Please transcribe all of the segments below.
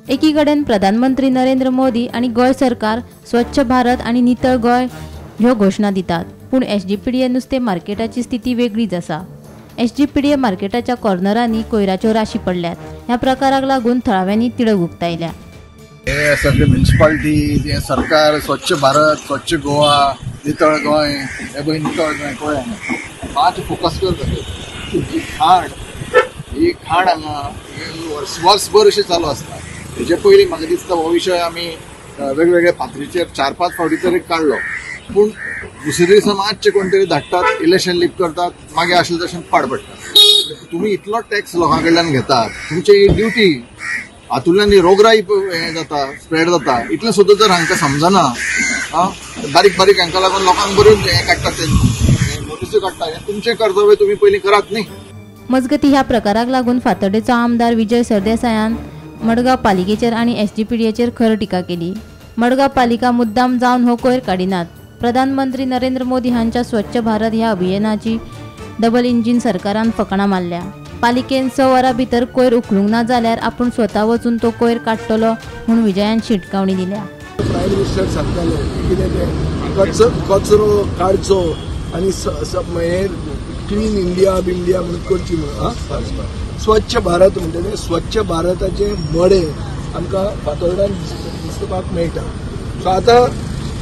एकीकडेन प्रधानमंत्री नरेंद्र मोदी आनी गोंय सरकार स्वच्छ भारत आनी नितळ गोंय ह्यो घोशणा दितात, पूण एसजीपीडीए नुस्तें मार्केटाची स्थिती वेगळीच आसा. एसजीपीडीए मार्केटाच्या कॉर्नरांनी कोयराच्यो राशी पडल्यात. ह्या प्रकाराक लागून थळाव्यांनी तिडक उक्तायल्या. हे सगळे म्युनिसिपालिटी, हे सरकार स्वच्छ भारत, स्वच्छ गोवा, नितळ गोंय, हे पळय नितळ गोंय पळय मातशें फोकस करता. ही खाण, ही खाण हांगा वर्सभर अशें चालू आसता. हेजे पयलीं म्हाका दिसता हो विशय आमी वेगवेगळ्या पातळीचेर 4-5 फावटी तरी काडलो, पूण दुसरे दिसा मातशे कोण तरी धाडटात, इलेक्शन लीप करतात, मागीर आसले तशें पाड पडटा. तुमी इतलो टॅक्स लोकां कडल्यान घेतात, तुमची ही ड्युटी, हातूंतल्यान रोगराई हें जाता, स्प्रेड जाता, इतलें सुद्दां जर हांकां समजना, बारीक बारीक हांकां लागून लोकांक बऱ्यो हें काडटात, ते नोटिस्यो काडटा. हें तुमचें कर्तव्य तुमी पयलीं करात न्ही. मजगती ह्या प्रकाराक लागून फातर्डेचो आमदार विजय सरदेसायान मडगांव पालिकेचेर आनी एसजीपीडीएचेर खर टिका केली. मडगांव पालिका मुद्दाम जावन हो कोयर काडिनात. प्रधानमंत्री नरेंद्र मोदी हांच्या स्वच्छ भारत ह्या अभियानाची डबल इंजीन सरकारान फकाणां मारल्या. पालिकेन 6 वरां भितर कोयर उखलूंक ना जाल्यार आपूण स्वता वचून तो कोयर काडटलो म्हूण विजयान शिटकावणी दिल्या. प्रायम मिनिस्टर सांगताले कितें तें कचरो काडचो आनी क्लीन इंडिया बिंडिया म्हणून करची म्हणून, स्वच्छ भारत म्हणटा तें स्वच्छ भारताचें मडें आमकां फातोर्डान दिसपाक मेळटा. सो आतां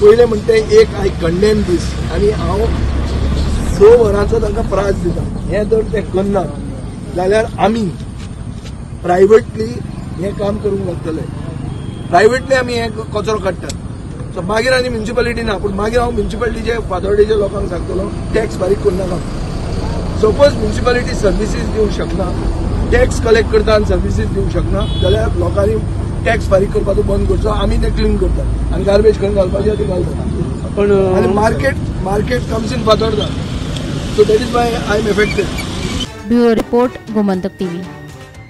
पयलें म्हणटा एक I condemn दीस आनी हांव 6 वरांचो तांकां त्रास दिता. हें जर ते करना जाल्यार आमी प्रायवेटली हें काम करूंक लागतले. प्रायवेटली आमी हें कचरो काडटात. सो मागीर आनी म्युनिसिपालिटी ना, पूण मागीर हांव म्युनिसिपालिटीचे फातोर्डेच्या लोकांक सांगतलो टॅक्स फारीक करनाका. सपोज म्युनिसिपालिटी सर्विसीस दिवंक शकना, टॅक्स कलेक्ट करता आनी सर्विसीस दिवंक शकना जाल्यार लोकांनी टॅक्स फारीक करपाचो बंद करचो. आमी ते क्लीन करतात आनी गार्बेज खंय घालपाचें तें घालतात. पण आनी market comes in Fatorda. So that is why I am affected. Bureau report, Gomantak TV.